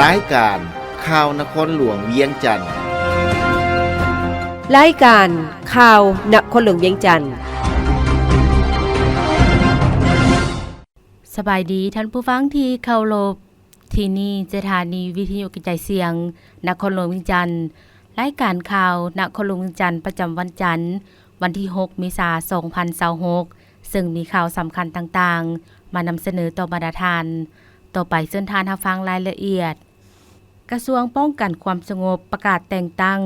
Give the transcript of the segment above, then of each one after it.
ລາຍການຂ່າວນະຄອນຫຼວງວຽງຈັນ. ລາຍການຂ່າວນະຄອນຫຼວງວຽງຈັນ. ສະບາຍດີທ່ານຜູ້ຟັງທີ່ເຄົາລົບ. ທີ່ນີ້ສະຖານີວິທະຍຸກະຈາຍສຽງນະຄອນຫຼວງວຽງຈັນ. ລາຍການຂ່າວນະຄອນຫຼວງວຽງຈັນ ປະຈຳວັນຈັນ ວັນທີຫົກ ເມສາ ສອງພັນຊາວຫົກ ເຊິ່ງມີຂ່າວສຳຄັນຕ່າງໆ ມານຳສະເໜີຕໍ່ບັນດາທ່ານ. ຕໍ່ໄປເຊີນທ່ານຮັບຟັງລາຍລະອຽດ. ກະຊວງປ້ອງກັນຄວາມສະຫງົບປະກາດແຕ່ງຕັ້ງ,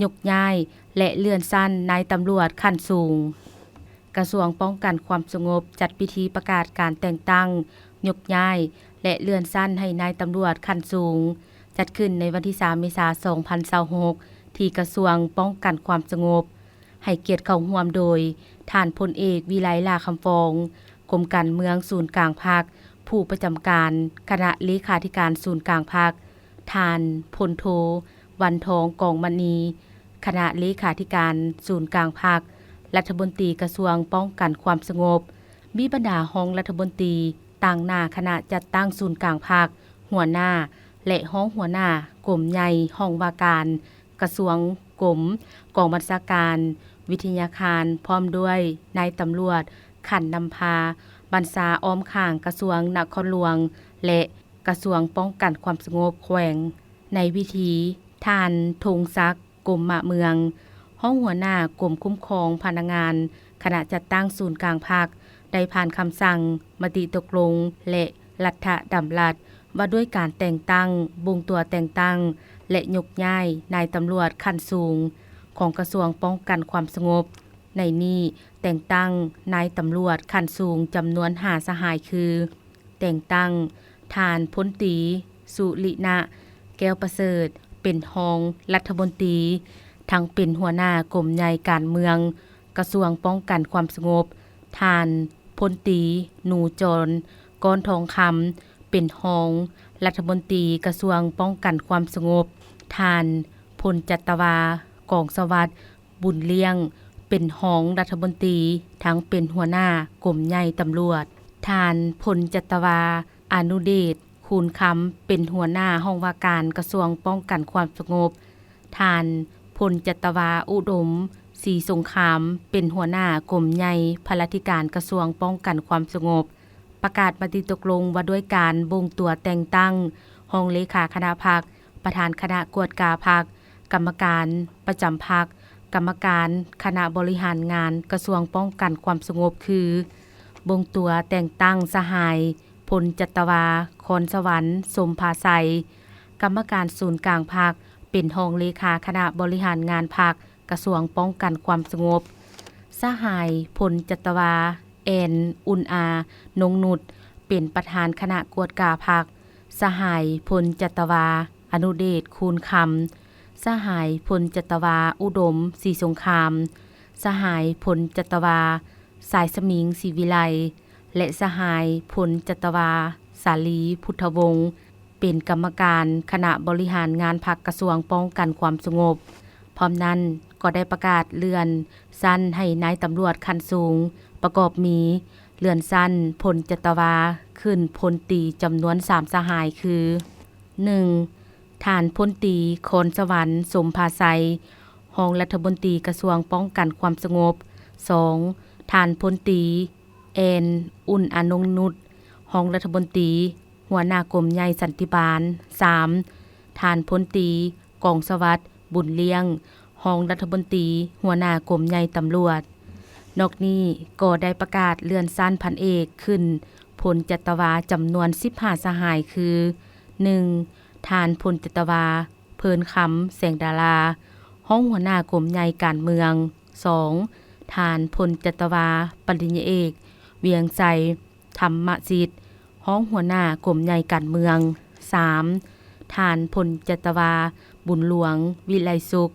ຍົກຍ້າຍ ແລະ ເລື່ອນຊັ້ນນາຍຕຳຫຼວດຂັ້ນສູງ. ກະຊວງປ້ອງກັນຄວາມສະຫງົບຈັດພິທີປະກາດການແຕ່ງຕັ້ງ, ຍົກຍ້າຍ ແລະ ເລື່ອນຊັ້ນໃຫ້ນາຍຕຳຫຼວດຂັ້ນສູງ, ຈັດຂຶ້ນໃນວັນທີສາມ ເມສາ ສອງພັນຊາວຫົກ ທີ່ກະຊວງປ້ອງກັນຄວາມສະຫງົບ. ໃຫ້ກຽດເຂົ້າຮ່ວມໂດຍ ທ່ານພົນເອກ ວິໄລ ຫຼ້າຄຳຟອງ, ກົມການເມືອງສູນກາງພັກ, ຜູ້ປະຈຳການຄະນະເລຂາທິການສູນກາງພັກ, ທ່ານພົນໂທ ວັນທອງ ກອງມະນີ, ຄະນະເລຂາທິການສູນກາງພັກ, ລັດຖະມົນຕີກະຊວງປ້ອງກັນຄວາມສະຫງົບ, ມີບັນດາຮອງລັດຖະມົນຕີ, ຕາງໜ້າຄະນະຈັດຕັ້ງສູນກາງພັກ, ຫົວໜ້າ ແລະ ຮອງຫົວໜ້າກົມໃຫຍ່ຫ້ອງວ່າການ ກະຊວງ, ກົມ, ກອງບັນຊາການ, ວິທະຍາຄານ, ພ້ອມດ້ວຍນາຍຕຳຫຼວດຂັ້ນນຳພາ, ບັນຊາອ້ອມຂ້າງກະຊວງນະຄອນຫຼວງ ແລະ ກະຊວງປ້ອງກັນຄວາມສະຫງົບແຂວງ. ໃນພິທີ, ທ່ານ ທົງສັກ ກົມມະເມືອງ, ຮອງຫົວໜ້າກົມຄຸ້ມຄອງພະນັກງານຄະນະຈັດຕັ້ງສູນກາງພັກ ໄດ້ຜ່ານຄຳສັ່ງ, ມະຕິຕົກລົງ ແລະ ລັດຖະດຳລັດ ວ່າດ້ວຍການແຕ່ງຕັ້ງ, ບົ່ງຕົວແຕ່ງຕັ້ງ ແລະ ຍົກຍ້າຍນາຍຕຳຫຼວດຂັ້ນສູງຂອງກະຊວງປ້ອງກັນຄວາມສະຫງົບ. ໃນນີ້ແຕ່ງຕັ້ງນາຍຕຳຫຼວດຂັ້ນສູງຈຳນວນຫ້າສະຫາຍຄື, ແຕ່ງຕັ້ງທ່ານພົນຕີ ສຸລິນະ ແກ້ວປະເສີດ ເປັນຮອງລັດຖະມົນຕີ, ທັງເປັນຫົວໜ້າກົມໃຫຍ່ການເມືອງ ກະຊວງປ້ອງກັນຄວາມສະຫງົບ, ທ່ານພົນຕີ ໜູຈອນ ກ້ອນທອງຄຳ ເປັນຮອງລັດຖະມົນຕີກະຊວງປ້ອງກັນຄວາມສະຫງົບ, ທ່ານພົນຈັດຕະວາ ກອງສະຫວັດ ບຸນລ້ຽງ ເປັນຮອງລັດຖະມົນຕີ, ທັງເປັນຫົວໜ້າກົມໃຫຍ່ຕຳຫຼວດ, ທ່ານພົນຈັດຕະວາ ອານຸເດດ ຄູນຄຳ ເປັນຫົວໜ້າຫ້ອງວ່າການກະຊວງປ້ອງກັນຄວາມສະຫງົບ, ທ່ານພົນຈັດຕະວາ ອຸດົມ ສີສົງຄາມ ເປັນຫົວໜ້າກົມໃຫຍ່ພະລາທິການກະຊວງປ້ອງກັນຄວາມສະຫງົບ. ປະກາດມະຕິຕົກລົງວ່າດ້ວຍການບົ່ງຕົວແຕ່ງຕັ້ງຮອງເລຂາຄະນະພັກ, ປະທານຄະນະກວດກາພັກ, ກຳມະການປະຈຳພັກ, ກຳມະການຄະນະບໍລິຫານງານກະຊວງປ້ອງກັນຄວາມສະຫງົບ ຄື ບົ່ງຕົວແຕ່ງຕັ້ງສະຫາຍ ພົນຈັດຕະວາ ຄອນສະຫວັນ ສົມພາໄຊ, ກຳມະການສູນກາງພັກ, ເປັນຮອງເລຂາຄະນະບໍລິຫານງານພັກ ກະຊວງປ້ອງກັນຄວາມສະຫງົບ, ສະຫາຍພົນຈັດຕະວາ ແອນ ອຸ່ນອາ ນົງນຸດ ເປັນປະທານຄະນະກວດກາພັກ, ສະຫາຍພົນຈັດຕະວາ ອະນຸເດດ ຄູນຄຳ, ສະຫາຍພົນຈັດຕະວາ ອຸດົມ ສີສົງຄາມ, ສະຫາຍພົນຈັດຕະວາ ສາຍສະໝິງ ສີວິໄລ ແລະ ສະຫາຍພົນຈັດຕະວາ ສາລີ ພຸດທະວົງ ເປັນກຳມະການຄະນະບໍລິຫານງານພັກກະຊວງປ້ອງກັນຄວາມສະຫງົບ. ພ້ອມນັ້ນກໍໄດ້ປະກາດເລື່ອນຊັ້ນໃຫ້ນາຍຕຳຫຼວດຂັ້ນສູງ ປະກອບມີ ເລື່ອນຊັ້ນພົນຈັດຕະວາຂຶ້ນພົນຕີ ຈຳນວນສາມສະຫາຍ ຄື ໜຶ່ງ ທ່ານພົນຕີ ຄອນສະຫວັນ ສົມພາໄຊ ຮອງລັດຖະມົນຕີກະຊວງປ້ອງກັນຄວາມສະຫງົບ, ສອງ ທ່ານພົນຕີ ແອນ ອຸ່ນອານົງນຸດ ຮອງລັດຖະມົນຕີ ຫົວໜ້າກົມໃຫຍ່ສັນຕິບານ, ສາມ ທ່ານພົນຕີ ກອງສະຫວັດ ບຸນລ້ຽງ ຮອງລັດຖະມົນຕີ ຫົວໜ້າກົມໃຫຍ່ຕຳຫຼວດ. ນອກນີ້ກໍໄດ້ປະກາດເລື່ອນຊັ້ນພັນເອກຂຶ້ນພົນຈັດຕະວາ ຈຳນວນສິບຫ້າສະຫາຍ ຄື ໜຶ່ງ ທ່ານພົນຈັດຕະວາ ເພີນຄຳ ແສງດາລາ ຮອງຫົວໜ້າກົມໃຫຍ່ການເມືອງ, ສອງ ທ່ານພົນຈັດຕະວາ ປະລິນຍາເອກ ວຽງໄຊ ທຳມະສິດ ຮອງຫົວໜ້າກົມໃຫຍ່ການເມືອງ, ສາມ ທ່ານພົນຈັດຕະວາ ບຸນຫຼວງ ວິໄລສຸກ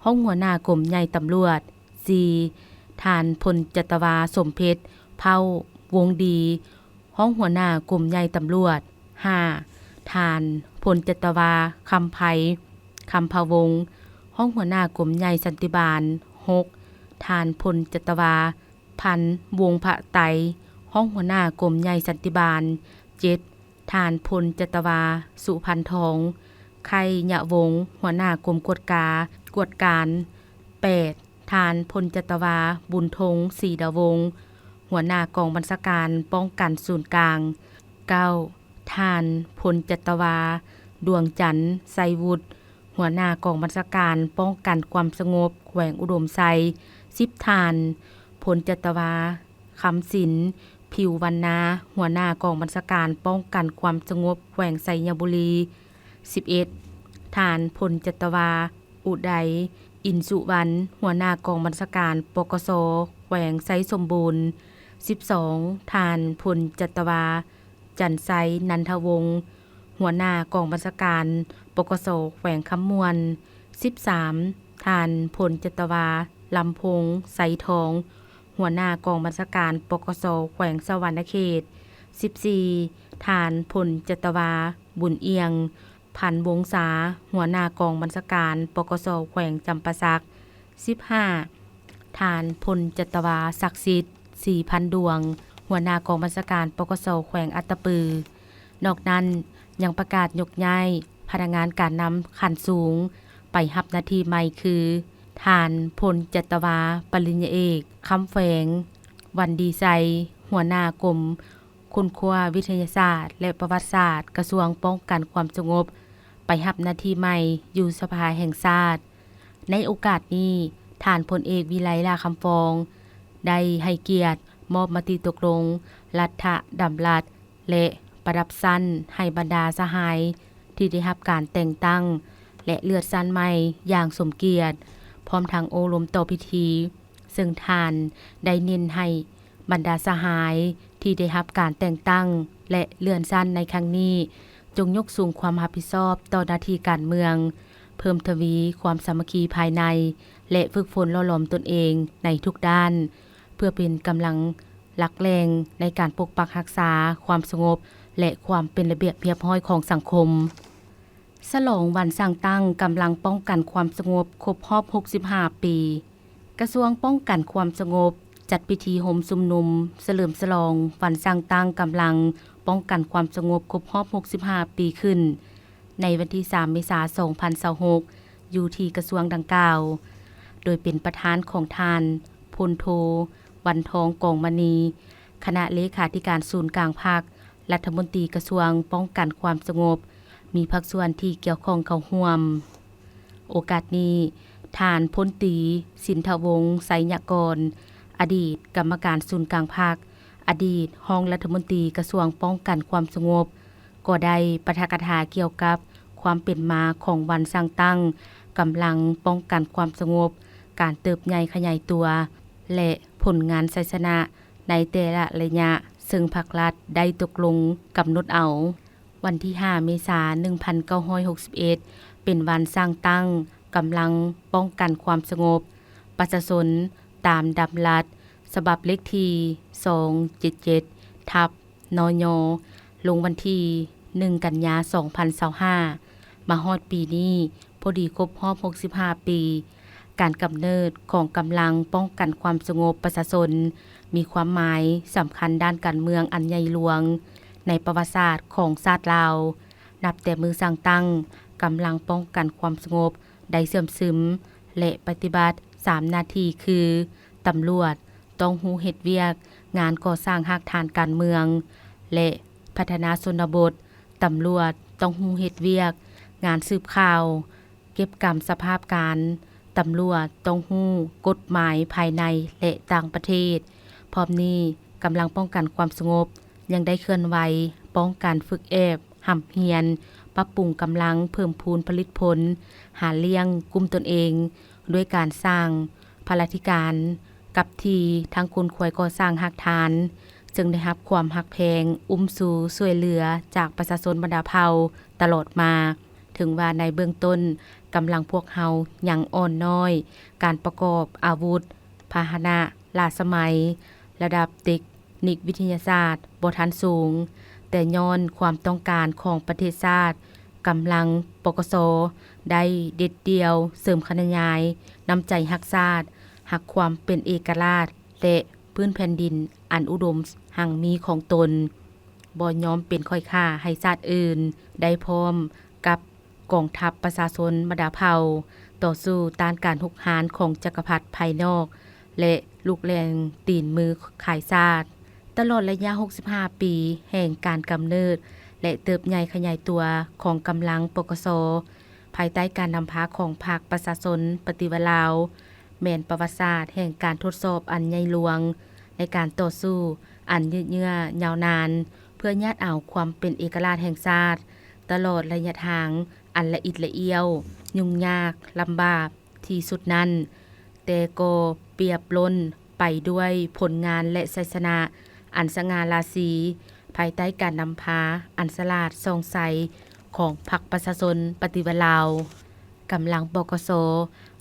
ຮອງຫົວໜ້າກົມໃຫຍ່ຕຳຫຼວດ, ສີ່ ທ່ານພົນຈັດຕະວາ ສົມເພັດ ເພົ້າ ວົງດີ ຮອງຫົວໜ້າກົມໃຫຍ່ຕຳຫຼວດ, ຫ້າ ທ່ານພົນຈັດຕະວາ ຄຳໄພ ຄຳພະວົງ ຮອງຫົວໜ້າກົມໃຫຍ່ສັນຕິບານ, ຫົກ ທ່ານພົນຈັດຕະວາ ພັນ ວົງພະໄຕ ຮອງຫົວໜ້າກົມໃຫຍ່ສັນຕິບານ, ເຈັດ ທ່ານພົນຈັດຕະວາ ສຸພັນທອງ ໄຄຍະວົງ ຫົວໜ້າກົມກວດກາ ກວດການ. ແປດ ທ່ານພົນຈັດຕະວາ ບຸນທົງ ສີດາວົງ ຫົວໜ້າກອງບັນຊາການປ້ອງກັນສູນກາງ. ເກົ້າ ທ່ານພົນຈັດຕະວາ ດວງຈັນ ໄຊວຸດ ຫົວໜ້າກອງບັນຊາການປ້ອງກັນຄວາມສະຫງົບແຂວງອຸດົມໄຊ. ສິບ ທ່ານພົນຈັດຕະວາ ຄຳສິນ ຜິວວັນນາ ຫົວໜ້າກອງບັນຊາການປ້ອງກັນຄວາມສະຫງົບແຂວງໄຊຍະບູລີ. ສິບເອັດ ທ່ານພົນຈັດຕະວາ ອຸໄດ ອິນສຸວັນ ຫົວໜ້າກອງບັນຊາການ ປກສ ແຂວງໄຊສົມບູນ. ສິບສອງ ທ່ານພົນຈັດຕະວາ ຈັນໄຊ ນັນທະວົງ ຫົວໜ້າກອງບັນຊາການ ປກສ ແຂວງຄຳມ່ວນ. ສິບສາມ ທ່ານພົນຈັດຕະວາ ລຳພົງ ໄຊທອງ ຫົວໜ້າກອງບັນຊາການ ປກສ ແຂວງສະຫວັນນະເຂດ. ສິບສີ່ ທ່ານພົນຈັດຕະວາ ບຸນອຽງ ພັນວົງສາ ຫົວໜ້າກອງບັນຊາການ ປກສ ແຂວງຈຳປາສັກ. ສິບຫ້າ ທ່ານພົນຈັດຕະວາ ສັກສິດ ສີພັນດວງ ຫົວໜ້າກອງບັນຊາການ ປກສ ແຂວງອັດຕະປື. ນອກນັ້ນ ຍັງປະກາດຍົກຍ້າຍພະນັກງານການນຳຂັ້ນສູງໄປຮັບໜ້າທີ່ໃໝ່ຄື ທ່ານພົນຈັດຕະວາ ປະລິນຍາເອກ ຄຳແຝງ ວັນດີໄຊ ຫົວໜ້າກົມຄົ້ນຄວ້າວິທະຍາສາດ ແລະ ປະຫວັດສາດ ກະຊວງປ້ອງກັນຄວາມສະຫງົບ ໄປຮັບໜ້າທີ່ໃໝ່ຢູ່ສະພາແຫ່ງຊາດ. ໃນໂອກາດນີ້ ທ່ານພົນເອກ ວິໄລ ຫຼ້າຄຳຟອງ ໄດ້ໃຫ້ກຽດມອບມະຕິຕົກລົງລັດຖະດຳລັດ ແລະ ປະດັບຊັ້ນໃຫ້ບັນດາສະຫາຍທີ່ໄດ້ຮັບການແຕ່ງຕັ້ງ ແລະ ເລື່ອນຊັ້ນໃໝ່ຢ່າງສົມກຽດ, ພ້ອມທັງໂອ້ລົມຕໍ່ພິທີ, ເຊິ່ງທ່ານໄດ້ເນັ້ນໃຫ້ບັນດາສະຫາຍທີ່ໄດ້ຮັບການແຕ່ງຕັ້ງ ແລະ ເລື່ອນຊັ້ນໃນຄັ້ງນີ້ ຈົ່ງຍົກສູງຄວາມຮັບຜິດຊອບຕໍ່ໜ້າທີ່ການເມືອງ, ເພີ່ມທະວີຄວາມສາມັກຄີພາຍໃນ ແລະ ຝຶກຝົນຫຼໍ່ຫຼອມຕົນເອງໃນທຸກດ້ານ ເພື່ອເປັນກຳລັງຫຼັກແຫຼ່ງໃນການປົກປັກຮັກສາຄວາມສະຫງົບ ແລະ ຄວາມເປັນລະບຽບຮຽບຮ້ອຍຂອງສັງຄົມ. ສະຫຼອງວັນສ້າງຕັ້ງກຳລັງປ້ອງກັນຄວາມສະຫງົບຄົບຮອບຫົກສິບຫ້າປີ. ກະຊວງປ້ອງກັນຄວາມສະຫງົບ ຈັດພິທີໂຮມຊຸມນຸມສະເຫຼີມສະຫຼອງວັນສ້າງຕັ້ງກຳລັງປ້ອງກັນຄວາມສະຫງົບຄົບຮອບຫົກສິບຫ້າປີຂຶ້ນ ໃນວັນທີສາມ ເມສາ ສອງພັນຊາວຫົກ ຢູ່ທີ່ກະຊວງດັ່ງກ່າວ ໂດຍເປັນປະທານຂອງທ່ານ ພົນໂທ ວັນທອງ ກອງມະນີ ຄະນະເລຂາທິການສູນກາງພັກ, ລັດຖະມົນຕີກະຊວງປ້ອງກັນຄວາມສະຫງົບ, ມີພາກສ່ວນທີ່ກ່ຽວຂ້ອງເຂົ້າຮ່ວມ. ໂອກາດນີ້ ທ່ານພົນຕີ ສິນທະວົງ ໄຊຍະກອນ ອະດີດກຳມະການສູນກາງພັກ, ອະດີດຮອງລັດຖະມົນຕີກະຊວງປ້ອງກັນຄວາມສະຫງົບ ກໍໄດ້ປາຖະກະຖາກ່ຽວກັບຄວາມເປັນມາຂອງວັນສ້າງຕັ້ງກຳລັງປ້ອງກັນຄວາມສະຫງົບ, ການເຕີບໃຫຍ່ຂະຫຍາຍຕົວ ແລະ ຜົນງານໄຊຊະນະໃນແຕ່ລະໄລຍະ ເຊິ່ງພັກລັດໄດ້ຕົກລົງກຳນົດເອົາ. ວັນທີຫ້າ ເມສາ ໜຶ່ງພັນເກົ້າຮ້ອຍຫົກສິບເອັດ ເປັນວັນສ້າງຕັ້ງກຳລັງປ້ອງກັນຄວາມສະຫງົບປະຊາຊົນ ຕາມດຳລັດສະບັບເລກທີສອງເຈັດເຈັດ ທັບ ນຍ ລົງວັນທີໜຶ່ງ ກັນຍາ ສອງພັນຊາວຫ້າ ມາຮອດປີນີ້ ພໍດີຄົບຮອບຫົກສິບຫ້າປີ ການກຳເນີດຂອງກຳລັງປ້ອງກັນຄວາມສະຫງົບປະຊາຊົນ ມີຄວາມໝາຍສຳຄັນດ້ານການເມືອງອັນໃຫຍ່ຫຼວງໃນປະຫວັດສາດຂອງຊາດລາວ. ນັບແຕ່ມື້ສ້າງຕັ້ງ, ກຳລັງປ້ອງກັນຄວາມສະຫງົບໄດ້ເຊື່ອມຊຶມ ແລະ ປະຕິບັດສາມໜ້າທີ່ຄື ຕຳຫຼວດ ຕ້ອງຮູ້ເຮັດວຽກງານກໍ່ສ້າງຮາກຖານການເມືອງ ແລະ ພັດທະນາຊົນນະບົດ, ຕຳຫຼວດຕ້ອງຮູ້ເຮັດວຽກງານສືບຂ່າວ, ເກັບກຳສະພາບການ, ຕຳຫຼວດຕ້ອງຮູ້ກົດໝາຍພາຍໃນ ແລະ ຕ່າງປະເທດ. ພ້ອມນີ້, ກຳລັງປ້ອງກັນຄວາມສະຫງົບຍັງໄດ້ເຄື່ອນໄຫວປ້ອງກັນ, ຝຶກແອບ, ຮ່ຳຮຽນ, ປັບປຸງກຳລັງ, ເພີ່ມພູນຜະລິດຜົນ, ຫາລ້ຽງກຸ້ມຕົນເອງ ດ້ວຍການສ້າງພະລາທິການ ກັບທີ່ທັງຂົນຂວາຍກໍ່ສ້າງຮາກຖານ, ເຊິ່ງໄດ້ຮັບຄວາມຮັກແພງ, ອຸ້ມຊູ, ຊ່ວຍເຫຼືອຈາກປະຊາຊົນບັນດາເຜົ່າຕະຫຼອດມາ. ເຖິງວ່າໃນເບື້ອງຕົ້ນ, ກຳລັງພວກເຮົາຍັງອ່ອນນ້ອຍ, ການປະກອບອາວຸດ, ພາຫະນະລ້າສະໄໝ, ລະດັບເຕັກນິກວິທະຍາສາດບໍ່ທັນສູງ, ແຕ່ຍ້ອນຄວາມຕ້ອງການຂອງປະເທດຊາດ, ກຳລັງ ປກສ ໄດ້ເດັດດ່ຽວເສີມຂະຫຍາຍນ້ຳໃຈຮັກຊາດ, ຮັກຄວາມເປັນເອກະລາດ ແລະ ພື້ນແຜ່ນດິນອັນອຸດົມຮັ່ງມີຂອງຕົນ. ບໍ່ຍອມເປັນຂ້ອຍຂ້າໃຫ້ຊາດອື່ນ, ໄດ້ພ້ອມກັບກອງທັບປະຊາຊົນບັນດາເຜົ່າ ຕໍ່ສູ້ຕ້ານການຮຸກຮານຂອງຈັກກະພັດພາຍນອກ ແລະ ລູກແຫຼ່ງຕີນມືຂາຍຊາດ. ຕະຫຼອດໄລຍະຫົກສິບຫ້າປີແຫ່ງການກຳເນີດ ແລະ ເຕີບໃຫຍ່ຂະຫຍາຍຕົວຂອງກຳລັງ ປກສ ພາຍໃຕ້ການນຳພາຂອງພັກປະຊາຊົນປະຕິວັດລາວ ແມ່ນປະຫວັດສາດແຫ່ງການທົດສອບອັນໃຫຍ່ຫຼວງ ໃນການຕໍ່ສູ້ອັນຍືດເຍື້ອຍາວນານ ເພື່ອຍາດເອົາຄວາມເປັນເອກະລາດແຫ່ງຊາດ ຕະຫຼອດໄລຍະທາງອັນລະອິດລະອ້ຽວ, ຫຍຸ້ງຍາກ, ລຳບາກທີ່ສຸດນັ້ນ, ແຕ່ກໍປຽບລົ້ນໄປດ້ວຍຜົນງານ ແລະ ໄຊຊະນະອັນສະຫງ່າລາສີ ພາຍໃຕ້ການນຳພາອັນສະຫຼາດສ່ອງໃສຂອງພັກປະຊາຊົນປະຕິວັດລາວ. ກຳລັງ ປກສ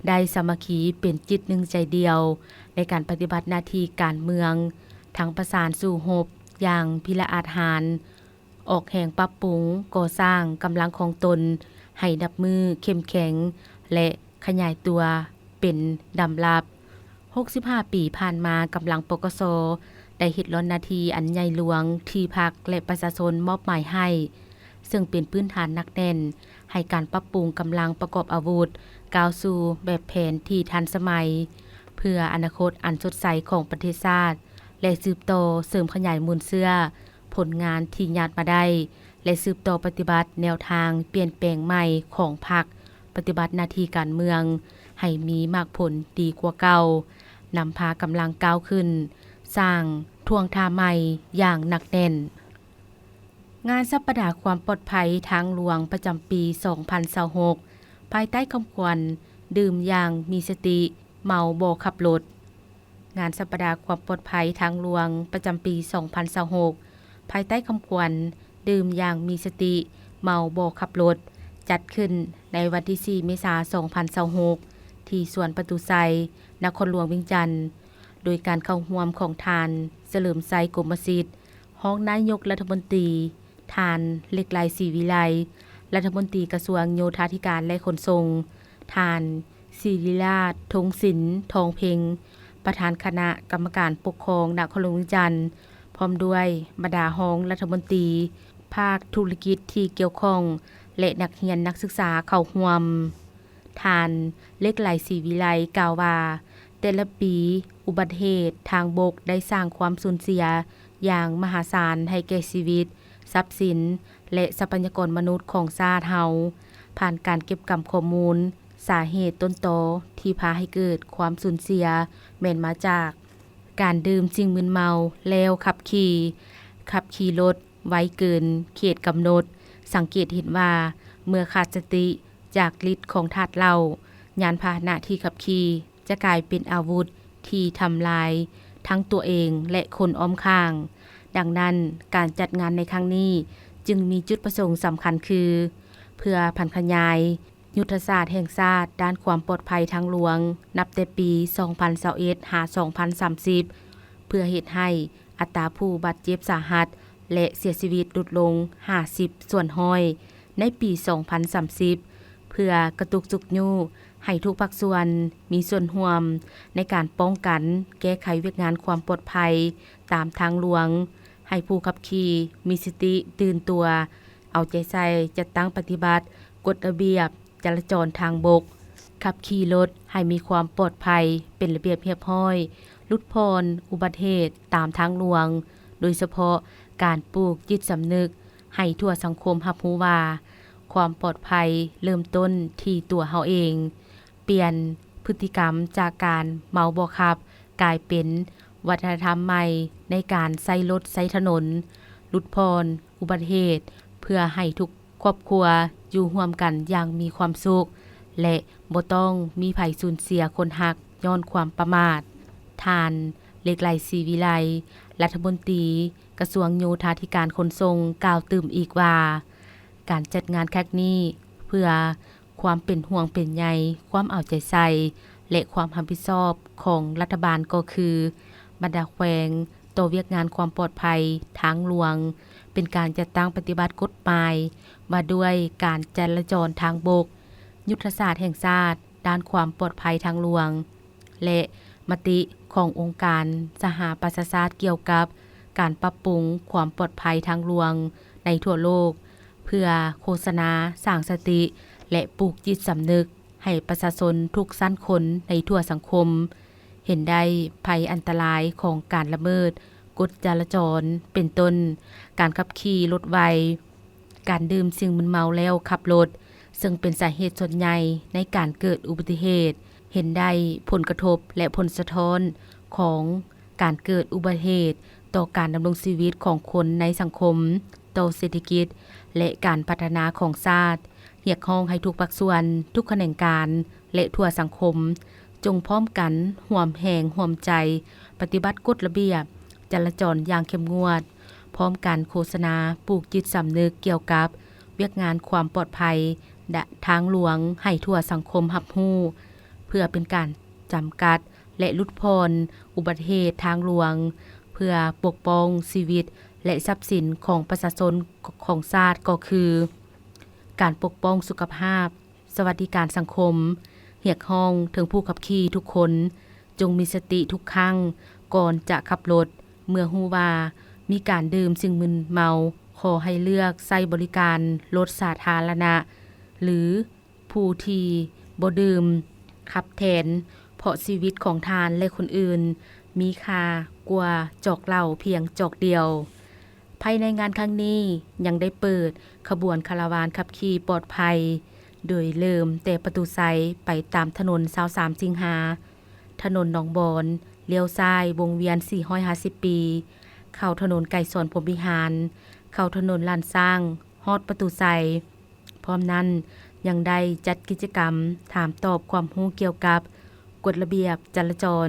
ໄດ້ສາມັກຄີເປັນຈິດໜຶ່ງໃຈດຽວ ໃນການປະຕິບັດໜ້າທີ່ການເມືອງ, ທັງປະສານສູ້ຮົບຢ່າງພິລະອາດຫານ, ອອກແຮງປັບປຸງກໍ່ສ້າງກຳລັງຂອງຕົນໃຫ້ນັບມື້ເຂັ້ມແຂງ ແລະ ຂະຫຍາຍຕົວເປັນດຳລັບ. ຫົກສິບຫ້າປີຜ່ານມາ, ກຳລັງ ປກສ ໄດ້ເຮັດລ້ອນໜ້າທີ່ອັນໃຫຍ່ຫຼວງທີ່ພັກ ແລະ ປະຊາຊົນມອບໝາຍໃຫ້, ເຊິ່ງເປັນພື້ນຖານໜັກແໜ້ນໃຫ້ການປັບປຸງກຳລັງປະກອບອາວຸດ ກ້າວສູ່ແບບແຜນທີ່ທັນສະໄໝ ເພື່ອອະນາຄົດອັນສົດໃສຂອງປະເທດຊາດ ແລະ ສືບຕໍ່ເສີມຂະຫຍາຍມູນເຊື້ອ ຜົນງານທີ່ຍາດມາໄດ້ ແລະ ສືບຕໍ່ປະຕິບັດແນວທາງປ່ຽນແປງໃໝ່ຂອງພັກ ປະຕິບັດໜ້າທີ່ການເມືອງໃຫ້ມີໝາກຜົນດີກວ່າເກົ່າ, ນຳພາກຳລັງກ້າວຂຶ້ນ ສ້າງທ່ວງທ່າໃໝ່ຢ່າງໜັກແໜ້ນ. ງານສັບປະດາຄວາມປອດໄພທາງຫຼວງປະຈຳປີສອງພັນຊາວຫົກ ພາຍໃຕ້ຄຳຂວັນ ດື່ມຢ່າງມີສະຕິ, ເມົາບໍ່ຂັບລົດ. ງານສັບປະດາຄວາມປອດໄພທາງຫຼວງປະຈຳປີສອງພັນຊາວຫົກ ພາຍໃຕ້ຄຳຂວັນ ດື່ມຢ່າງມີສະຕິ, ເມົາບໍ່ຂັບລົດ ຈັດຂຶ້ນໃນວັນທີສີ່ ເມສາ ສອງພັນຊາວຫົກ ທີ່ສວນປະຕູໄຊ, ນະຄອນຫຼວງວຽງຈັນ, ໂດຍການເຂົ້າຮ່ວມຂອງທ່ານ ສະເຫຼີມໄຊ ກົມມະສິດ ຮອງນາຍົກລັດຖະມົນຕີ, ທ່ານ ເຫຼັກໄຫຼ ສີວິໄລ ລັດຖະມົນຕີກະຊວງໂຍທາທິການ ແລະ ຂົນສົ່ງ, ທ່ານ ສິລິລາດ ທົງສິນ ທອງເພັງ ປະທານຄະນະກຳມະການປົກຄອງນະຄອນຫຼວງວຽງຈັນ ພ້ອມດ້ວຍບັນດາຮອງລັດຖະມົນຕີ, ພາກທຸລະກິດທີ່ກ່ຽວຂ້ອງ ແລະ ນັກຮຽນນັກສຶກສາເຂົ້າຮ່ວມ. ທ່ານ ເຫຼັກໄຫຼ ສີວິໄລ ກ່າວວ່າ, ແຕ່ລະປີ ອຸບັດເຫດທາງບົກໄດ້ສ້າງຄວາມສູນເສຍຢ່າງມະຫາສານໃຫ້ແກ່ຊີວິດ, ຊັບສິນ ແລະ ຊັບພະຍາກອນມະນຸດຂອງຊາດເຮົາ, ຜ່ານການເກັບກຳຂໍ້ມູນ, ສາເຫດຕົ້ນຕໍທີ່ພາໃຫ້ເກີດຄວາມສູນເສຍ ແມ່ນມາຈາກການດື່ມສິ່ງມຶນເມົາແລ້ວຂັບຂີ່, ຂັບຂີ່ລົດໄວເກີນເຂດກຳນົດ. ສັງເກດເຫັນວ່າ ເມື່ອຂາດສະຕິຈາກລິດຂອງທາດເຫຼົ້າ, ຍານພາຫະນະທີ່ຂັບຂີ່ຈະກາຍເປັນອາວຸດທີ່ທຳລາຍທັງຕົວເອງ ແລະ ຄົນອ້ອມຂ້າງ. ດັ່ງນັ້ນ, ການຈັດງານໃນຄັ້ງນີ້ຈຶ່ງມີຈຸດປະສົງສຳຄັນຄື ເພື່ອຜັນຂະຫຍາຍ ຍຸດທະສາດແຫ່ງຊາດດ້ານຄວາມປອດໄພທາງຫຼວງ ນັບແຕ່ປີສອງພັນຊາວເອັດ ຫາ ສອງພັນສາມສິບ ເພື່ອເຮັດໃຫ້ອັດຕາຜູ້ບາດເຈັບສາຫັດ ແລະ ເສຍຊີວິດຫຼຸດລົງຫ້າສິບສ່ວນຮ້ອຍໃນປີສອງພັນສາມສິບ ເພື່ອກະຕຸກຊຸກຍູ້ໃຫ້ທຸກພາກສ່ວນມີສ່ວນຮ່ວມໃນການປ້ອງກັນແກ້ໄຂວຽກງານຄວາມປອດໄພຕາມທາງຫຼວງ, ໃຫ້ຜູ້ຂັບຂີ່ມີສະຕິຕື່ນຕົວ, ເອົາໃຈໃສ່ຈັດຕັ້ງປະຕິບັດກົດລະບຽບ ຈະລາຈອນທາງບົກ, ຂັບຂີ່ລົດໃຫ້ມີຄວາມປອດໄພ, ເປັນລະບຽບຮຽບຮ້ອຍ, ຫຼຸດຜ່ອນອຸບັດເຫດຕາມທາງຫຼວງ, ໂດຍສະເພາະການປູກຈິດສຳນຶກໃຫ້ທົ່ວສັງຄົມຮັບຮູ້ວ່າ ຄວາມປອດໄພເລີ່ມຕົ້ນທີ່ຕົວເຮົາເອງ, ປ່ຽນພຶດຕິກຳຈາກການເມົາບໍ່ຂັບ ກາຍເປັນວັດທະນະທຳໃໝ່ໃນການໃຊ້ລົດໃຊ້ຖະໜົນ, ຫຼຸດຜ່ອນອຸບັດເຫດ ເພື່ອໃຫ້ທຸກ ຄອບຄົວຢູ່ຮ່ວມກັນຢ່າງມີຄວາມສຸກ ແລະ ບໍ່ຕ້ອງມີໃຜສູນເສຍຄົນຮັກຍ້ອນຄວາມປະໝາດ. ທ່ານ ເຫຼັກໄຫຼ ສີວິໄລ ລັດຖະມົນຕີກະຊວງໂຍທາທິການຂົນສົ່ງ ກ່າວຕື່ມອີກວ່າ ການຈັດງານຄັ້ງນີ້ເພື່ອຄວາມເປັນຫ່ວງເປັນໃຍ, ຄວາມເອົາໃຈໃສ່ ແລະ ຄວາມຮັບຜິດຊອບຂອງລັດຖະບານກໍຄື ບັນດາແຂວງ ຕໍ່ວຽກງານຄວາມປອດໄພທາງຫຼວງ ເປັນການຈັດຕັ້ງປະຕິບັດກົດໝາຍວ່າດ້ວຍການຈະລາຈອນທາງບົກ, ຍຸດທະສາດແຫ່ງຊາດດ້ານຄວາມປອດໄພທາງຫຼວງ ແລະ ມະຕິຂອງອົງການສະຫະປະຊາຊາດກ່ຽວກັບ ການປັບປຸງຄວາມປອດໄພທາງຫຼວງໃນທົ່ວໂລກ ເພື່ອໂຄສະນາ, ສ້າງສະຕິ ແລະ ປູກຈິດສຳນຶກໃຫ້ປະຊາຊົນທຸກຊັ້ນຄົນໃນທົ່ວສັງຄົມ ເຫັນໄດ້ໄພອັນຕະລາຍຂອງການລະເມີດກົດຈະລາຈອນ ເປັນຕົ້ນ ການຂັບຂີ່ລົດໄວ, ການດື່ມສິ່ງມຶນເມົາແລ້ວຂັບລົດ, ເຊິ່ງເປັນສາເຫດສ່ວນໃຫຍ່ໃນການເກີດອຸບັດຕິເຫດ, ເຫັນໄດ້ຜົນກະທົບ ແລະ ຜົນສະທ້ອນຂອງການເກີດອຸບັດຕິເຫດຕໍ່ການດຳລົງຊີວິດຂອງຄົນໃນສັງຄົມ, ຕໍ່ເສດຖະກິດ ແລະ ການພັດທະນາຂອງຊາດ. ຮຽກຮ້ອງໃຫ້ທຸກພາກສ່ວນ, ທຸກຂະແໜງການ ແລະ ທົ່ວສັງຄົມ ຈົ່ງພ້ອມກັນຮ່ວມແຮງຮ່ວມໃຈປະຕິບັດກົດລະບຽບຈະລາຈອນຢ່າງເຂັ້ມງວດ, ພ້ອມກັນໂຄສະນາປູກຈິດສຳນຶກກ່ຽວກັບວຽກງານຄວາມປອດໄພທາງຫຼວງໃຫ້ທົ່ວສັງຄົມຮັບຮູ້, ເພື່ອເປັນການຈຳກັດ ແລະ ຫຼຸດຜ່ອນອຸບັດຕິເຫດທາງຫຼວງ, ເພື່ອປົກປ້ອງຊີວິດ ແລະ ຊັບສິນຂອງປະຊາຊົນຂອງຊາດ ກໍຄື ການປົກປ້ອງສຸຂະພາບ, ສະຫວັດດີການສັງຄົມ, ຮຽກຮ້ອງເຖິງຜູ້ຂັບຂີ່ທຸກຄົນ ຈົ່ງມີສະຕິທຸກຄັ້ງກ່ອນຈະຂັບລົດ, ເມື່ອຮູ້ວ່າມີການດື່ມສິ່ງມຶນເມົາ, ຂໍໃຫ້ເລືອກໃຊ້ບໍລິການລົດສາທາລະນະ ຫຼື ຜູ້ທີ່ບໍ່ດື່ມຂັບແທນ, ເພາະຊີວິດຂອງທ່ານ ແລະ ຄົນອື່ນ ມີຄ່າກວ່າຈອກເຫຼົ້າພຽງຈອກດຽວ. ພາຍໃນງານຄັ້ງນີ້ຍັງໄດ້ເປີດຂະບວນຄາລາວານຂັບຂີ່ປອດໄພ, ໂດຍເລີ່ມແຕ່ປະຕູໄຊໄປຕາມຖະໜົນຊາວສາມສິງຫາ, ຖະໜົນໜອງບອນ, ລ້ຽວຊ້າຍວົງວຽນສີ່ຮ້ອຍຫ້າສິບປີ, ເຂົ້າຖະໜົນໄກສອນພົມວິຫານ, ເຂົ້າຖະໜົນລ້ານຊ້າງ, ຮອດປະຕູໄຊ. ພ້ອມນັ້ນຍັງໄດ້ຈັດກິດຈະກຳຖາມຕອບຄວາມຮູ້ກ່ຽວກັບກົດລະບຽບຈະລາຈອນ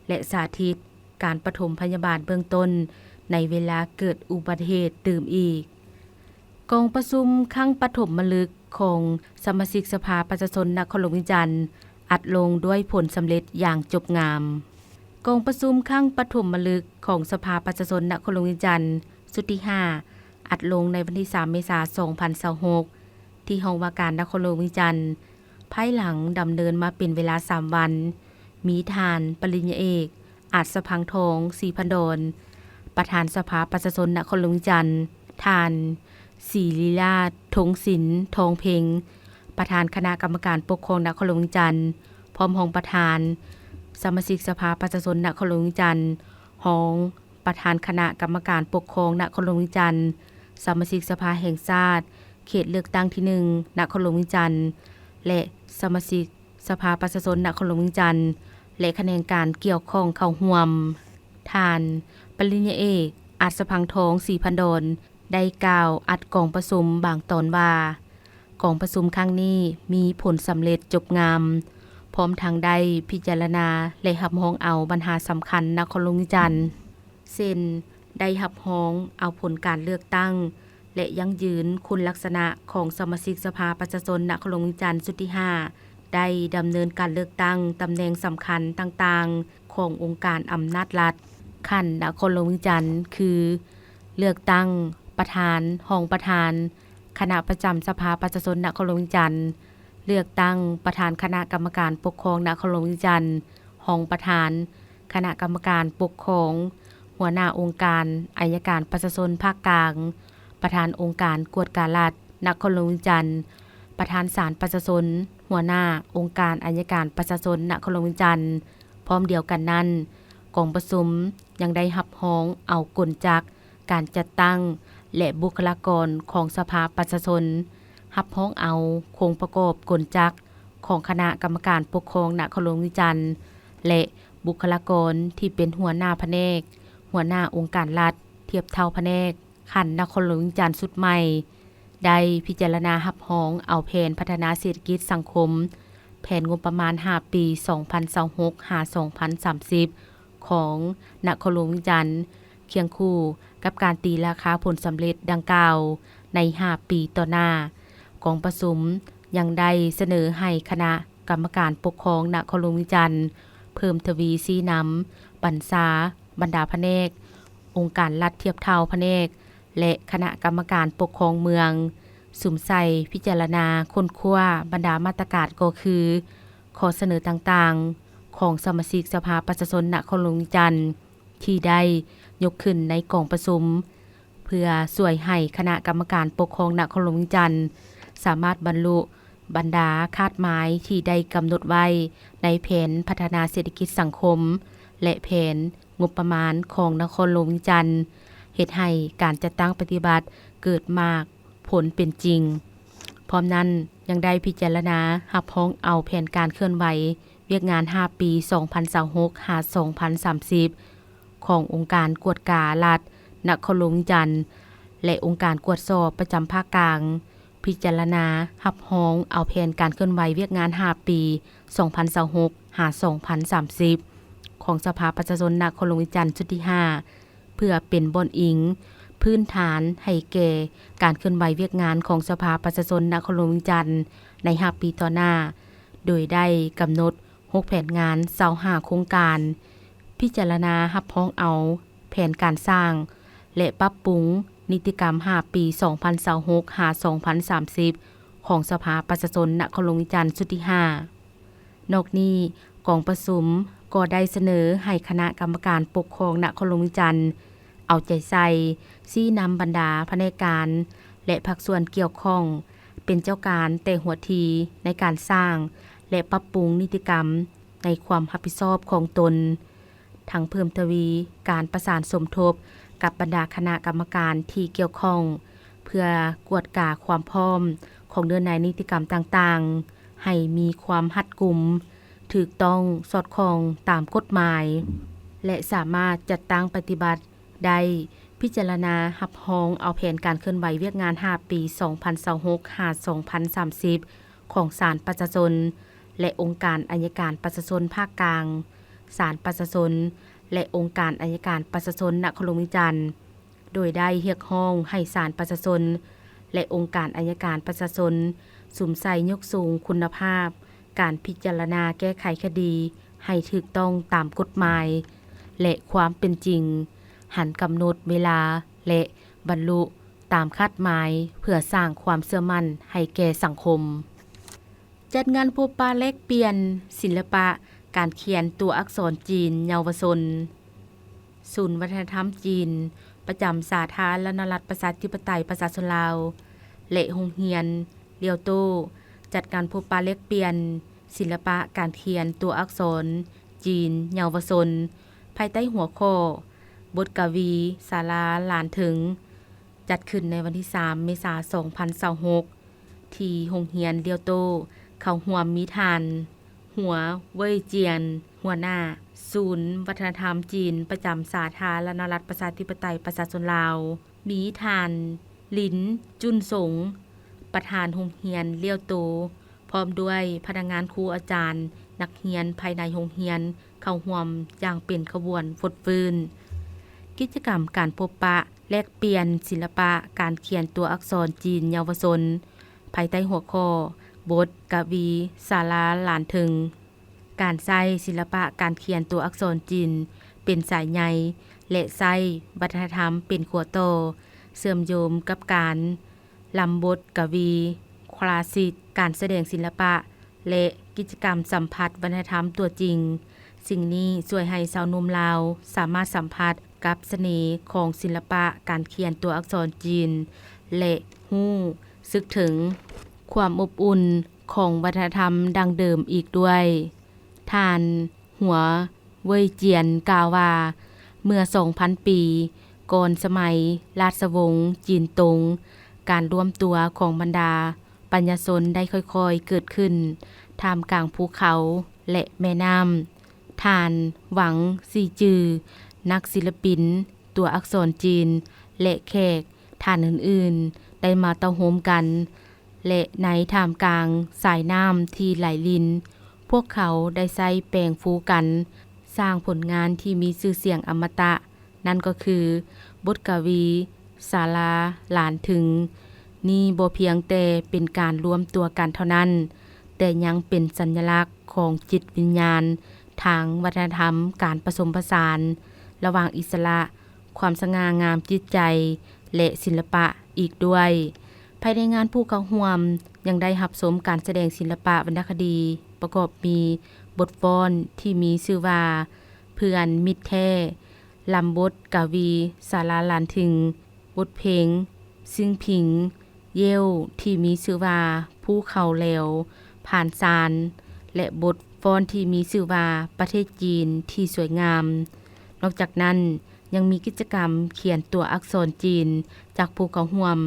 ແລະ ສາທິດການປະຖົມພະຍາບານເບື້ອງຕົ້ນໃນເວລາເກີດອຸບັດຕິເຫດຕື່ມອີກ. ກອງປະຊຸມຄັ້ງປະຖົມມະລຶກຂອງສະມາຊິກສະພາປະຊາຊົນນະຄອນຫຼວງວຽງຈັນ ອັດລົງດ້ວຍຜົນສຳເລັດຢ່າງຈົບງາມ. ກອງປະຊຸມຄັ້ງປະຖົມມະລຶກຂອງສະພາປະຊາຊົນນະຄອນຫຼວງວຽງຈັນ ຊຸດທີຫ້າ ອັດລົງໃນວັນທີສາມ ເມສາ ສອງພັນຊາວຫົກ ທີ່ຫ້ອງວ່າການນະຄອນຫຼວງວຽງຈັນ, ພາຍຫຼັງດຳເນີນມາເປັນເວລາສາມວັນ, ມີທ່ານປະລິນຍາເອກ ອາດສະພັງທອງ ສີພັນດອນ, ປະທານສະພາປະຊາຊົນນະຄອນຫຼວງວຽງຈັນ, ທ່ານ ສີລີລາດ ທົງສິນ ທອງເພັງ, ປະທານຄະນະກຳມະການປົກຄອງນະຄອນຫຼວງວຽງຈັນ, ພ້ອມຮອງປະທານ, ສະມາຊິກສະພາປະຊາຊົນນະຄອນຫຼວງວຽງຈັນ, ຮອງ ປະທານຄະນະກຳມະການປົກຄອງນະຄອນຫຼວງວຽງຈັນ, ສະມາຊິກສະພາແຫ່ງຊາດ ເຂດເລືອກຕັ້ງທີໜຶ່ງ ນະຄອນຫຼວງວຽງຈັນ ແລະ ສະມາຊິກສະພາປະຊາຊົນນະຄອນຫຼວງວຽງຈັນ ແລະ ຂະແໜງການກ່ຽວຂ້ອງເຂົ້າຮ່ວມ. ທ່ານປະລິນຍາເອກ ອາດສະພັງທອງ ສີພັນດອນ ໄດ້ກ່າວອັດກອງປະຊຸມບາງຕອນວ່າ, ກອງປະຊຸມຄັ້ງນີ້ມີຜົນສຳເລັດຈົບງາມ, ພ້ອມທັງໄດ້ພິຈາລະນາ ແລະ ຮັບຮອງເອົາບັນຫາສຳຄັນນະຄອນຫຼວງວຽງຈັນ, ເຊັ່ນ ໄດ້ຮັບຮອງເອົາຜົນການເລືອກຕັ້ງ ແລະ ຢັ້ງຢືນຄຸນລັກສະນະຂອງສະມາຊິກສະພາປະຊາຊົນນະຄອນຫຼວງວຽງຈັນຊຸດທີຫ້າ ໄດ້ດຳເນີນການເລືອກຕັ້ງຕຳແໜ່ງສຳຄັນຕ່າງໆຂອງອົງການອຳນາດລັດຂັ້ນນະຄອນຫຼວງວຽງຈັນ ຄື ເລືອກຕັ້ງປະທານ, ຮອງປະທານ, ຄະນະປະຈຳສະພາປະຊາຊົນນະຄອນຫຼວງວຽງຈັນ, ເລືອກຕັ້ງປະທານຄະນະກຳມະການປົກຄອງນະຄອນຫຼວງວຽງຈັນ, ຮອງປະທານຄະນະກຳມະການປົກຄອງ, ຫົວໜ້າອົງການໄອຍະການປະຊາຊົນພາກກາງ, ປະທານອົງການກວດກາລັດນະຄອນຫຼວງວຽງຈັນ, ປະທານສານປະຊາຊົນ, ຫົວໜ້າອົງການໄອຍະການປະຊາຊົນນະຄອນຫຼວງວຽງຈັນ. ພ້ອມດຽວກັນນັ້ນ, ກອງປະຊຸມຍັງໄດ້ຮັບຮອງເອົາກົນຈັກ ການຈັດຕັ້ງ ແລະ ບຸກຄະລາກອນຂອງສະພາປະຊາຊົນ, ຮັບຮອງເອົາໂຄງປະກອບກົນຈັກຂອງຄະນະກຳມະການປົກຄອງນະຄອນຫຼວງວຽງຈັນ ແລະ ບຸກຄະລາກອນທີ່ເປັນຫົວໜ້າພະແນກ, ຫົວໜ້າອົງການລັດທຽບເທົ່າພະແນກຂັ້ນນະຄອນຫຼວງວຽງຈັນຊຸດໃໝ່ ໄດ້ພິຈາລະນາຮັບຮອງເອົາແຜນພັດທະນາເສດຖະກິດສັງຄົມ, ແຜນງົບປະມານຫ້າປີ ສອງພັນຊາວຫົກ ຫາ ສອງພັນສາມສິບ ຂອງນະຄອນຫຼວງວຽງຈັນ ຄຽງຄູ່ກັບການຕີລາຄາຜົນສຳເລັດດັ່ງກ່າວໃນຫ້າປີຕໍ່ໜ້າ. ກອງປະຊຸມຍັງໄດ້ສະເໜີໃຫ້ຄະນະກຳມະການປົກຄອງນະຄອນຫຼວງວຽງຈັນ ເພີ່ມທະວີຊີ້ນຳບັນຊາບັນດາພະແນກ, ອົງການລັດທຽບເທົ່າພະແນກ ແລະ ຄະນະກຳມະການປົກຄອງເມືອງ ສຸມໃສ່ພິຈາລະນາຄົ້ນຄວ້າບັນດາມາດຕະການ ກໍຄື ຂໍ້ສະເໜີຕ່າງໆຂອງສະມາຊິກສະພາປະຊາຊົນນະຄອນຫຼວງວຽງຈັນ ທີ່ໄດ້ຍົກຂຶ້ນໃນກອງປະຊຸມ ເພື່ອຊ່ວຍໃຫ້ຄະນະກຳມະການປົກຄອງນະຄອນຫຼວງວຽງຈັນ ສາມາດບັນລຸບັນດາຄາດໝາຍທີ່ໄດ້ກຳນົດໄວ້ໃນແຜນພັດທະນາເສດຖະກິດສັງຄົມ ແລະ ແຜນງົບປະມານຂອງນະຄອນຫຼວງວຽງຈັນ, ເຮັດໃຫ້ການຈັດຕັ້ງປະຕິບັດເກີດໝາກຜົນເປັນຈິງ. ພ້ອມນັ້ນ ຍັງໄດ້ພິຈາລະນາຮັບຮອງເອົາແຜນການເຄື່ອນໄຫວວຽກງານຫ້າປີ ສອງພັນຊາວຫົກ ຫາ ສອງພັນສາມສິບ ຂອງອົງການກວດກາລັດນະຄອນຫຼວງວຽງຈັນ ແລະ ອົງການກວດສອບປະຈຳພາກກາງ, ພິຈາລະນາຮັບຮອງເອົາແຜນການເຄື່ອນໄຫວວຽກງານຫ້າປີ ສອງພັນຊາວຫົກ ຫາ ສອງພັນສາມສິບ ຂອງສະພາປະຊາຊົນນະຄອນຫຼວງວຽງຈັນຊຸດທີຫ້າ ເພື່ອເປັນບ່ອນອີງພື້ນຖານໃຫ້ແກ່ການເຄື່ອນໄຫວວຽກງານຂອງສະພາປະຊາຊົນນະຄອນຫຼວງວຽງຈັນໃນຫ້າປີຕໍ່ໜ້າ, ໂດຍໄດ້ກຳນົດ ຫົກແຜນງານ ຊາວຫ້າໂຄງການ, ພິຈາລະນາຮັບຮອງເອົາແຜນການສ້າງ ແລະ ປັບປຸງນິຕິກຳຫ້າປີ ສອງພັນຊາວຫົກ ຫາ ສອງພັນສາມສິບ ຂອງສະພາປະຊາຊົນນະຄອນຫຼວງວຽງຈັນຊຸດທີຫ້າ. ນອກນີ້, ກອງປະຊຸມກໍໄດ້ສະເໜີໃຫ້ຄະນະກຳມະການປົກຄອງນະຄອນຫຼວງວຽງຈັນເອົາໃຈໃສ່ຊີ້ນຳບັນດາພະແນກການ ແລະ ພາກສ່ວນກ່ຽວຂ້ອງ ເປັນເຈົ້າການແຕ່ຫົວທີໃນການສ້າງ ແລະ ປັບປຸງນິຕິກຳໃນຄວາມຮັບຜິດຊອບຂອງຕົນ, ທັງເພີ່ມທະວີການປະສານສົມທົບກັບບັນດາຄະນະກຳມະການທີ່ກ່ຽວຂ້ອງ ເພື່ອກວດກາຄວາມພ້ອມຂອງເນື້ອໃນນິຕິກຳຕ່າງໆ ໃຫ້ມີຄວາມຮັດກຸມ, ຖືກຕ້ອງ, ສອດຄ່ອງຕາມກົດໝາຍ ແລະ ສາມາດຈັດຕັ້ງປະຕິບັດ ໄດ້ພິຈາລະນາຮັບຮອງເອົາແຜນການເຄື່ອນໄຫວວຽກງານຫ້າປີ ສອງພັນຊາວຫົກ ຫາ ສອງພັນສາມສິບ ຂອງສານປະຊາຊົນ ແລະ ອົງການໄອຍະການປະຊາຊົນພາກກາງ, ສານປະຊາຊົນ ແລະ ອົງການໄອຍະການປະຊາຊົນນະຄອນຫຼວງວຽງຈັນ, ໂດຍໄດ້ຮຽກຮ້ອງໃຫ້ສານປະຊາຊົນ ແລະ ອົງການໄອຍະການປະຊາຊົນ ສຸມໃສ່ຍົກສູງຄຸນນະພາບ ການພິຈາລະນາແກ້ໄຂຄະດີໃຫ້ຖືກຕ້ອງຕາມກົດໝາຍ ແລະ ຄວາມເປັນຈິງ, ຫັນກຳນົດເວລາ ແລະ ບັນລຸຕາມຄາດໝາຍ ເພື່ອສ້າງຄວາມເຊື່ອໝັ້ນໃຫ້ແກ່ສັງຄົມ. ຈັດງານພົບປະແລກປ່ຽນສິລະປະການຂຽນຕົວອັກສອນຈີນເຍົາວະຊົນ. ສູນວັດທະນະທຳຈີນ ປະຈຳສາທາລະນະລັດປະຊາທິປະໄຕປະຊາຊົນລາວ ແລະ ໂຮງຮຽນລຽວໂຕ້ ຈັດງານພົບປະແລກປ່ຽນສິລະປະການຂຽນຕົວອັກສອນຈີນເຍົາວະຊົນ ພາຍໃຕ້ຫົວຂໍ້ ບົດກະວີສາລາຫຼານເຖິງ, ຈັດຂຶ້ນໃນວັນທີສາມ ເມສາ ສອງພັນຊາວຫົກ ທີ່ໂຮງຮຽນລຽວໂຕ້ ເຂົ້າຮ່ວມມີທ່ານ ຫົວ ເຫວີຍຈຽນ ຫົວໜ້າສູນວັດທະນະທຳຈີນປະຈຳສາທາລະນະລັດປະຊາທິປະໄຕປະຊາຊົນລາວ, ມີທ່ານ ລິນ ຈຸນສົງ ປະທານໂຮງຮຽນລຽວໂຕ້ ພ້ອມດ້ວຍພະນັກງານ, ຄູອາຈານ, ນັກຮຽນພາຍໃນໂຮງຮຽນເຂົ້າຮ່ວມຢ່າງເປັນຂະບວນຟົດຟື້ນ. ກິດຈະກຳການພົບປະ ແລກປ່ຽນສິລະປະການຂຽນຕົວອັກສອນຈີນເຍົາວະຊົນ ພາຍໃຕ້ຫົວຂໍ້ ບົດກະວີສາລາຫຼານເຖິງ, ການໃຊ້ສິລະປະການຂຽນຕົວອັກສອນຈີນເປັນສາຍໃຍ ແລະ ໃຊ້ວັດທະນະທຳເປັນຂົວຕໍ່ ເຊື່ອມໂຍງກັບການລຳບົດກະວີຄລາສສິກ, ການສະແດງສິລະປະ ແລະ ກິດຈະກຳສຳຜັດວັດທະນະທຳຕົວຈິງ. ສິ່ງນີ້ຊ່ວຍໃຫ້ຊາວໜຸ່ມລາວສາມາດສຳຜັດກັບສະເໜ່ຂອງສິລະປະການຂຽນຕົວອັກສອນຈີນ ແລະ ຮູ້ສຶກເຖິງຄວາມອົບອຸ່ນຂອງວັດທະນະທຳດັ້ງເດີມອີກດ້ວຍ. ທ່ານ ຫົວ ເຫວີຍຈຽນ ກ່າວວ່າ ເມື່ອສອງພັນປີກ່ອນສະໄໝລາຊະວົງຈີນຕົງ, ການລວມຕົວຂອງບັນດາປັນຍາຊົນໄດ້ຄ່ອຍໆເກີດຂຶ້ນທ່າມກາງພູເຂົາ ແລະ ແມ່ນ້ຳ. ທ່ານ ຫວັງ ຊີຈື, ນັກສິລະປິນຕົວອັກສອນຈີນ ແລະ ແຂກທ່ານອື່ນໆ ໄດ້ມາເຕົ້າໂຮມກັນ ແລະ ໃນທ່າມກາງສາຍນ້ຳທີ່ໄຫຼລິນ, ພວກເຂົາໄດ້ໃຊ້ແປງຟູກັນ ສ້າງຜົນງານທີ່ມີຊື່ສຽງອະມະຕະ, ນັ້ນກໍຄື ບົດກະວີສາລາຫຼານເຖິງ. ນີ້ບໍ່ພຽງແຕ່ເປັນການລວມຕົວກັນເທົ່ານັ້ນ, ແຕ່ຍັງເປັນສັນຍະລັກຂອງຈິດວິນຍານທາງວັດທະນະທຳ, ການປະສົມປະສານລະຫວ່າງອິດສະຫຼະ, ຄວາມສະຫງ່າງາມຈິດໃຈ ແລະ ສິລະປະອີກດ້ວຍ. ພາຍໃນງານ, ຜູ້ເຂົ້າຮ່ວມຍັງໄດ້ຮັບຊົມການສະແດງສິລະປະວັນນະຄະດີ ປະກອບມີບົດຟ້ອນທີ່ມີຊື່ວ່າ ເພື່ອນມິດແທ້ ລຳບົດກະວີສາລາລານທຶງ, ບົດເພງຊິງພິງຢ້ຽວ ທີ່ມີຊື່ວ່າ ພູເຂົາແຫຼວ ຜານຊານ ແລະ ບົດຟ້ອນທີ່ມີຊື່ວ່າ ປະເທດຈີນທີ່ສວຍງາມ. ນອກຈາກນັ້ນ ຍັງມີກິດຈະກຳຂຽນຕົວອັກສອນຈີນຈາກຜູ້ເຂົ້າຮ່ວມ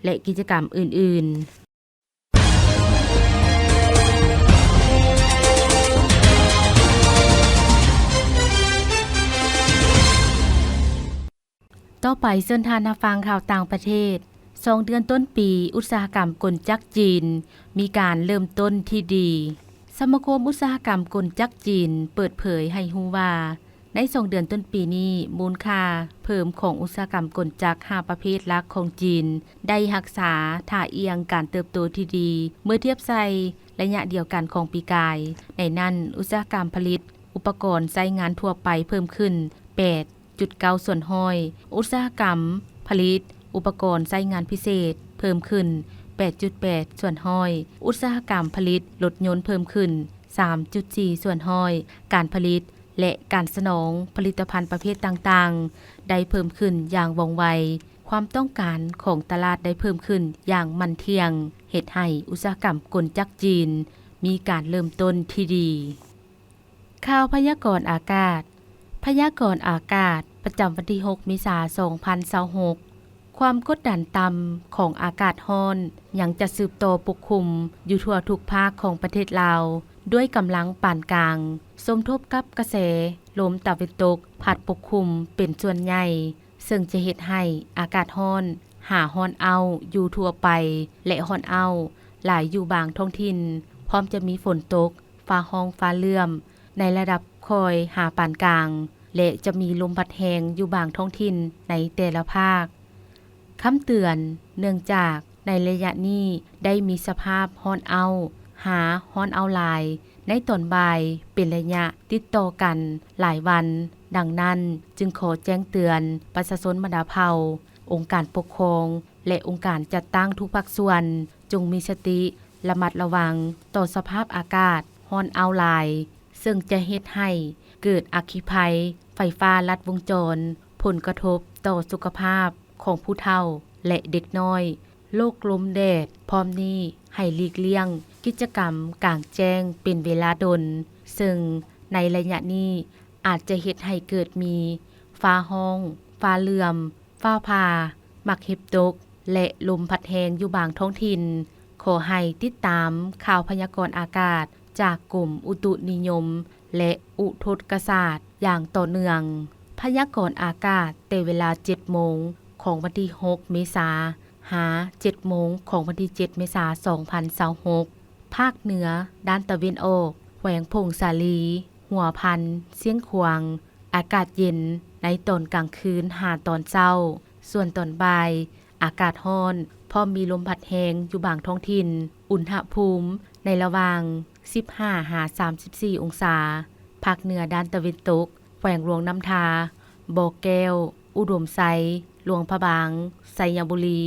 ແລະ ກິດຈະກຳອື່ນໆ. ຕໍ່ໄປເຊີນທ່ານຮັບຟັງຂ່າວຕ່າງປະເທດ. ສອງເດືອນຕົ້ນປີ, ອຸດສາຫະກຳກົນຈັກຈີນມີການເລີ່ມຕົ້ນທີ່ດີ. ສະມາຄົມອຸດສາຫະກຳກົນຈັກຈີນເປີດເຜີຍໃຫ້ຮູ້ວ່າ, ໃນສອງເດືອນຕົ້ນປີນີ້, ມູນຄ່າເພີ່ມຂອງອຸດສາຫະກຳກົນຈັກຫ້າປະເພດຫຼັກຂອງຈີນ ໄດ້ຮັກສາທ່າອ່ຽງການເຕີບໂຕທີ່ດີ ເມື່ອທຽບໃສ່ໄລຍະດຽວກັນຂອງປີກາຍ. ໃນນັ້ນ, ອຸດສາຫະກຳຜະລິດອຸປະກອນໃຊ້ງານທົ່ວໄປເພີ່ມຂຶ້ນແປດຈຸດເກົ້າສ່ວນຮ້ອຍ, ອຸດສາຫະກຳຜະລິດອຸປະກອນໃຊ້ງານພິເສດເພີ່ມຂຶ້ນແປດຈຸດແປດສ່ວນຮ້ອຍ, ອຸດສາຫະກຳຜະລິດລົດຍົນເພີ່ມຂຶ້ນສາມຈຸດສີ່ສ່ວນຮ້ອຍ, ການຜະລິດ ແລະ ການສະໜອງຜະລິດຕະພັນປະເພດຕ່າງໆ ໄດ້ເພີ່ມຂຶ້ນຢ່າງວ່ອງໄວ. ຄວາມຕ້ອງການຂອງຕະຫຼາດໄດ້ເພີ່ມຂຶ້ນຢ່າງໝັ້ນທ່ຽງ, ເຮັດໃຫ້ອຸດສາຫະກຳກົນຈັກຈີນມີການເລີ່ມຕົ້ນທີ່ດີ. ຂ່າວພະຍາກອນອາກາດ. ພະຍາກອນອາກາດປະຈຳວັນທີຫົກ ເມສາ ສອງພັນຊາວຫົກ. ຄວາມກົດດັນຕ່ຳຂອງອາກາດຮ້ອນຍັງຈະສືບຕໍ່ປົກຄຸມຢູ່ທົ່ວທຸກພາກຂອງປະເທດລາວ, ດ້ວຍກຳລັງປານກາງ, ສົມທົບກັບກະແສລົມຕາເວັນຕົກພັດປົກຄຸມເປັນສ່ວນໃຫຍ່, ເຊິ່ງຈະເຮັດໃຫ້ອາກາດຮ້ອນຫາຮ້ອນອ້າວຢູ່ທົ່ວໄປ ແລະ ຮ້ອນອ້າວຫຼາຍຢູ່ບາງທ້ອງຖິ່ນ, ພ້ອມຈະມີຝົນຕົກ, ຟ້າຮ້ອງຟ້າເຫຼື້ອມໃນລະດັບຄ່ອຍຫາປານກາງ ແລະ ຈະມີລົມພັດແຮງຢູ່ບາງທ້ອງຖິ່ນໃນແຕ່ລະພາກ. ຄຳເຕືອນ, ເນື່ອງຈາກໃນໄລຍະນີ້ໄດ້ມີສະພາບຮ້ອນອ້າວຫາຮ້ອນອ້າວຫຼາຍໃນຕອນບ່າຍເປັນໄລຍະຕິດຕໍ່ກັນຫຼາຍວັນ, ດັ່ງນັ້ນຈຶ່ງຂໍແຈ້ງເຕືອນປະຊາຊົນບັນດາເຜົ່າ, ອົງການປົກຄອງ ແລະ ອົງການຈັດຕັ້ງທຸກພາກສ່ວນ ຈົ່ງມີສະຕິລະມັດລະວັງຕໍ່ສະພາບອາກາດຮ້ອນອ້າວຫຼາຍ, ເຊິ່ງຈະເຮັດໃຫ້ເກີດອັກຄີໄພ, ໄຟຟ້າລັດວົງຈອນ, ຜົນກະທົບຕໍ່ສຸຂະພາບຂອງຜູ້ເຖົ້າ ແລະ ເດັກນ້ອຍ, ໂລກລົມແດດ, ພ້ອມນີ້ໃຫ້ຫຼີກລ່ຽງກິດຈະກຳກາງແຈ້ງເປັນເວລາດົນ, ເຊິ່ງໃນໄລຍະນີ້ອາດຈະເຮັດໃຫ້ເກີດມີຟ້າຮ້ອງ, ຟ້າເຫຼື້ອມ, ຟ້າຜ່າ, ໝາກເຫັບຕົກ ແລະ ລົມພັດແຮງຢູ່ບາງທ້ອງຖິ່ນ. ຂໍໃຫ້ຕິດຕາມຂ່າວພະຍາກອນອາກາດຈາກກົມອຸຕຸນິຍົມ ແລະ ອຸທົກກະສາດຢ່າງຕໍ່ເນື່ອງ. ພະຍາກອນອາກາດແຕ່ເວລາເຈັດໂມງຂອງວັນທີຫົກ ເມສາ ຫາ ເຈັດໂມງຂອງວັນທີເຈັດ ເມສາ ສອງພັນຊາວຫົກ. ພາກເໜືອດ້ານຕາເວັນອອກ, ແຂວງຜົ້ງສາລີ, ຫົວພັນ, ຊຽງຂວາງ, ອາກາດເຢັນໃນຕອນກາງຄືນຫາຕອນເຊົ້າ, ສ່ວນຕອນບ່າຍອາກາດຮ້ອນ ພ້ອມມີລົມພັດແຮງຢູ່ບາງທ້ອງຖິ່ນ, ອຸນຫະພູມໃນລະຫວ່າງສິບຫ້າຫາສາມສິບສີ່ອົງສາ. ພາກເໜືອດ້ານຕາເວັນຕົກ, ແຂວງຫຼວງນ້ຳທາ, ບໍ່ແກ້ວ, ອຸດົມໄຊ, ຫຼວງພະບາງ, ໄຊຍະບູລີ,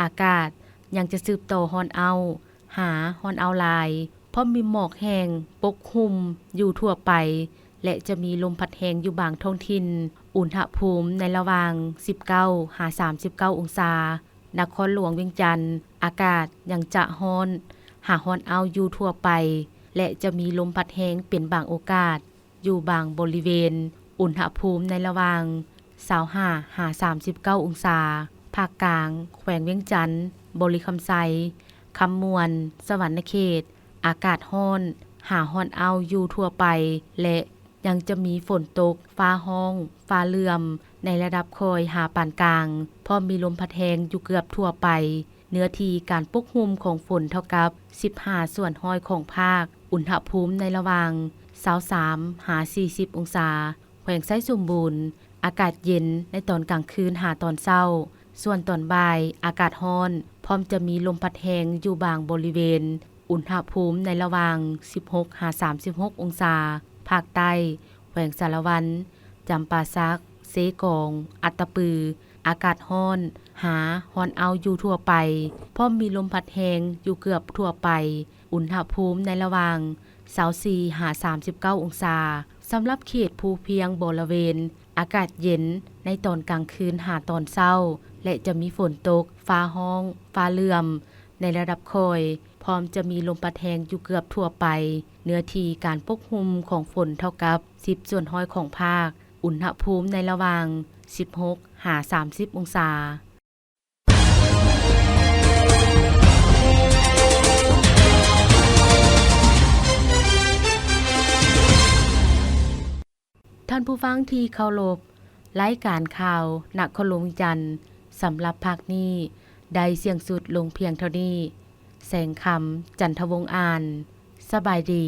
ອາກາດຍັງຈະສືບຕໍ່ຮ້ອນອ້າວ ຫາຮ້ອນອ້າວຫຼາຍ, ພ້ອມມີໝອກແຫ້ງປົກຫຸ້ມຢູ່ທົ່ວໄປ ແລະ ຈະມີລົມພັດແຮງຢູ່ບາງທ້ອງຖິ່ນ, ອຸນຫະພູມໃນລະຫວ່າງສິບເກົ້າຫາສາມສິບເກົ້າອົງສາ. ນະຄອນຫຼວງວຽງຈັນ, ອາກາດຍັງຈະຮ້ອນຫາຮ້ອນອ້າວຢູ່ທົ່ວໄປ ແລະ ຈະມີລົມພັດແຮງເປັນບາງໂອກາດ. ຢູ່ບາງບໍລິເວນ, ອຸນຫະພູມໃນລະຫວ່າງຊາວຫ້າຫາສາມສິບເກົ້າອົງສາ. ພາກກາງ, ແຂວງວຽງຈັນ, ບໍລິຄຳໄຊ, ຄຳມ່ວນ, ສະຫວັນນະເຂດ, ອາກາດຮ້ອນຫາຮ້ອນອ້າວຢູ່ທົ່ວໄປ ແລະ ຍັງຈະມີຝົນຕົກ, ຟ້າຮ້ອງ, ຟ້າເຫຼື້ອມໃນລະດັບຄ່ອຍຫາປານກາງ, ພ້ອມມີລົມພັດແຮງຢູ່ເກືອບທົ່ວໄປ. ເນື້ອທີ່ການປົກຫຸ້ມຂອງຝົນເທົ່າກັບສິບຫ້າສ່ວນຮ້ອຍຂອງພາກ, ອຸນຫະພູມໃນລະຫວ່າງຊາວສາມຫາສີ່ສິບອົງສາ. ແຂວງໄຊສົມບູນ, ອາກາດເຢັນໃນຕອນກາງຄືນຫາຕອນເຊົ້າ, ສ່ວນຕອນບ່າຍອາກາດຮ້ອນ, ພ້ອມຈະມີລົມພັດແຮງຢູ່ບາງບໍລິເວນ, ອຸນຫະພູມໃນລະຫວ່າງສິບຫົກຫາສາມສິບຫົກອົງສາ. ພາກໃຕ້, ແຂວງສາລະວັນ, ຈຳປາສັກ, ເຊກອງ, ອັດຕະປື, ອາກາດຮ້ອນຫາຮ້ອນອ້າວຢູ່ທົ່ວໄປ, ພ້ອມມີລົມພັດແຮງຢູ່ເກືອບທົ່ວໄປ, ອຸນຫະພູມໃນລະຫວ່າງຊາວສີ່ຫາສາມສິບເກົ້າອົງສາ. ສຳລັບເຂດພູພຽງບໍລະເວນ ອາກາດເຢັນໃນຕອນກາງຄືນຫາຕອນເຊົ້າ ແລະ ຈະມີຝົນຕົກ, ຟ້າຮ້ອງ, ຟ້າເຫຼື້ອມໃນລະດັບຄ່ອຍ, ພ້ອມຈະມີລົມພັດແຮງຢູ່ເກືອບທົ່ວໄປ. ເນື້ອທີ່ການປົກຫຸ້ມຂອງຝົນເທົ່າກັບສິບສ່ວນຮ້ອຍຂອງພາກ. ອຸນຫະພູມໃນລະຫວ່າງສິບຫົກຫາສາມສິບອົງສາ. ທ່ານຜູ້ຟັງທີ່ເຄົາລົບ, ລາຍການຂ່າວນະຄອນຫຼວງວຽງຈັນ ສຳລັບພາກນີ້ ໄດ້ສິ້ນສຸດລົງພຽງເທົ່ານີ້. ແສງຄຳ ຈັນທະວົງ ອ່ານ. ສະບາຍດີ.